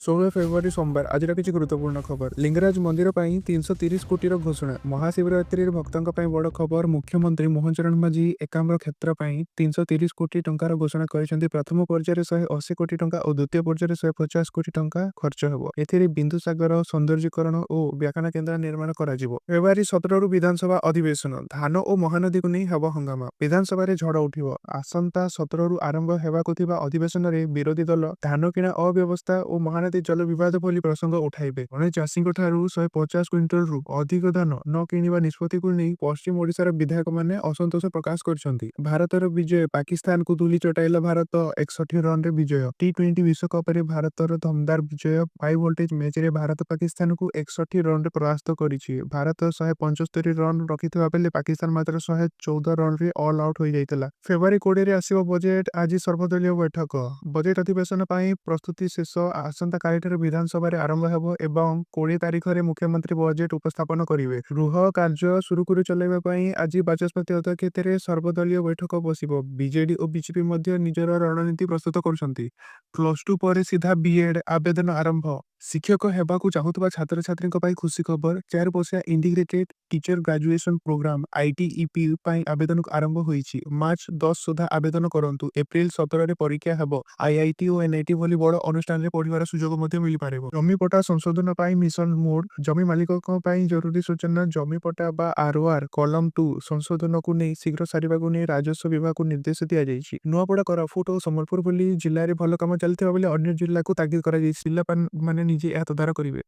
16 ଫେବୃଆରୀ ସୋମବାର, ଆଜିର କିଛି ଗୁରୁତ୍ୱପୂର୍ଣ୍ଣ ଖବର। ଲିଙ୍ଗରାଜ ମନ୍ଦିର ପାଇଁ 330 କୋଟିର ଘୋଷଣା। ମହାଶିବରାତ୍ରିରେ ଭକ୍ତଙ୍କ ପାଇଁ ବଡ଼ ଖବର। ମୁଖ୍ୟମନ୍ତ୍ରୀ ମୋହନ ଚରଣ ମାଝୀ ଏକାମ୍ର କ୍ଷେତ୍ର ପାଇଁ 330 କୋଟି ଟଙ୍କାର ଘୋଷଣା କରିଛନ୍ତି। ପ୍ରଥମ ପର୍ଯ୍ୟାୟରେ 180 କୋଟି ଟଙ୍କା ଓ ଦ୍ୱିତୀୟ ପର୍ଯ୍ୟାୟରେ 150 କୋଟି ଟଙ୍କା ଖର୍ଚ୍ଚ ହେବ। ଏଥିରେ ବିନ୍ଦୁସାଗର ସୌନ୍ଦର୍ଯ୍ୟକରଣ ଓ ବ୍ୟାଖ୍ୟାନ କେନ୍ଦ୍ର ନିର୍ମାଣ କରାଯିବ। ଫେବୃଆରୀ 17ରୁ ବିଧାନସଭା ଅଧିବେଶନ। ଧାନ ଓ ମହାନଦୀକୁ ନେଇ ହେବ ହଙ୍ଗାମା। ବିଧାନସଭାରେ ଝଡ଼ ଉଠିବ। ଆସନ୍ତା 17ରୁ ଆରମ୍ଭ ହେବାକୁ ଥିବା ଅଧିବେଶନରେ ବିରୋଧୀ ଦଳ ଧାନ କିଣା ଅବ୍ୟବସ୍ଥା ଓ ମହାନଦୀ ଜଳ ବିବାଦ ଭଳି ପ୍ରସଙ୍ଗ ଉଠାଇବେ। ଜଣେ ଚାଷୀଙ୍କଠାରୁ 150 କ୍ୱିଣ୍ଟାଲରୁ ଅଧିକ ଧାନ ନ କିଣିବା ନିଷ୍ପତ୍ତିକୁ ନେଇ ପଶ୍ଚିମ ଓଡ଼ିଶାର ବିଧାୟକମାନେ ଅସନ୍ତୋଷ ପ୍ରକାଶ କରିଛନ୍ତି। ଭାରତର ବିଜୟ। ପାକିସ୍ତାନକୁ ଧୂଳି ଚଟାଇଲା ଭାରତ, 61 ରନରେ ବିଜୟ। ଟି-20 ବିଶ୍ୱକପରେ ଭାରତର ଦମଦାର ବିଜୟ। ହାଇ ଭୋଲ୍ଟେଜ ମ୍ୟାଚରେ ଭାରତ ପାକିସ୍ତାନକୁ 61 ରନରେ ପରାସ୍ତ କରିଛି। ଭାରତ 175 ରନ ରଖିଥିବା ବେଳେ ପାକିସ୍ତାନ ମାତ୍ର 114 ରନରେ ଅଲ୍ ଆଉଟ୍ ହୋଇଯାଇଥିଲା। ଫେବୃଆରୀ 20ରେ ଆସିବ ବଜେଟ୍, ଆଜି ସର୍ବଦଳୀୟ ବୈଠକ। ବଜେଟ୍ ଅଧିବେଶନ ପାଇଁ ପ୍ରସ୍ତୁତି ଶେଷ। ଆସନ୍ତାକାଲିଠାରୁ ବିଧାନସଭାରେ ଆରମ୍ଭ ହେବ ଏବଂ 20 ତାରିଖରେ ମୁଖ୍ୟମନ୍ତ୍ରୀ ବଜେଟ୍ ଉପସ୍ଥାପନ କରିବେ। ଗୃହ କାର୍ଯ୍ୟ ସୁରୁଖୁରୁରେ ଚଳାଇବା ପାଇଁ ଆଜି ବାଚସ୍ପତି ଅଧ୍ୟକ୍ଷତାରେ ସର୍ବଦଳୀୟ ବୈଠକ ବସିବ। ବିଜେଡି ଓ ବିଜେପି ମଧ୍ୟ ନିଜର ରଣନୀତି ପ୍ରସ୍ତୁତ କରୁଛନ୍ତି। ପ୍ଲସ ଟୁ ପରେ ସିଧା ବିଏଡ୍, ଆବେଦନ ଆରମ୍ଭ। ଶିକ୍ଷକ ହେବାକୁ ଚାହୁଁଥିବା ଛାତ୍ରଛାତ୍ରୀଙ୍କ ପାଇଁ ଖୁସି ଖବର। 4 ବର୍ଷିଆ ଇଣ୍ଟିଗ୍ରେଟେଡ୍ ଟିଚର ଗ୍ରାଜୁଏସନ ପ୍ରୋଗ୍ରାମ, ଆଇଟିଇପି ପାଇଁ ଆବେଦନ ଆରମ୍ଭ ହୋଇଛି। ମାର୍ଚ୍ଚ 10 ସୁଦ୍ଧା ଆବେଦନ କରନ୍ତୁ। ଏପ୍ରିଲ 17ରେ ପରୀକ୍ଷା ହେବ। ଆଇଆଇଟି ଓ ଏନ୍ଆଇଟି ଭଳି ବଡ଼ ଅନୁଷ୍ଠାନରେ ପଢ଼ିବାର ସୁଯୋଗ ମଧ୍ୟ ମିଳିପାରିବ। ଜମି ପଟ୍ଟା ସଂଶୋଧନ ପାଇଁ ମିଶନ ମୋଡ୍। ଜମି ମାଲିକଙ୍କ ପାଇଁ ଜରୁରୀ ସୂଚନା। ଜମି ପଟ୍ଟା ବା ଆରଓଆର କଲମ 2 ସଂଶୋଧନକୁ ନେଇ ଶୀଘ୍ର ସାରିବାକୁ ନେଇ ରାଜସ୍ୱ ବିଭାଗକୁ ନିର୍ଦ୍ଦେଶ ଦିଆଯାଇଛି। ନୂଆପଡ଼ା, କୋରାପୁଟ ଓ ସମ୍ବଲପୁର ଭଳି ଜିଲ୍ଲାରେ ଭଲ କାମ ଚାଲିଥିବା ବେଳେ ଅନ୍ୟ ଜିଲ୍ଲାକୁ ତାଗିଦ କରାଯାଇଛି। ଜିଲ୍ଲାପାଳମାନେ ନିଜେ ଏହା ତଦାରଖ କରିବେ।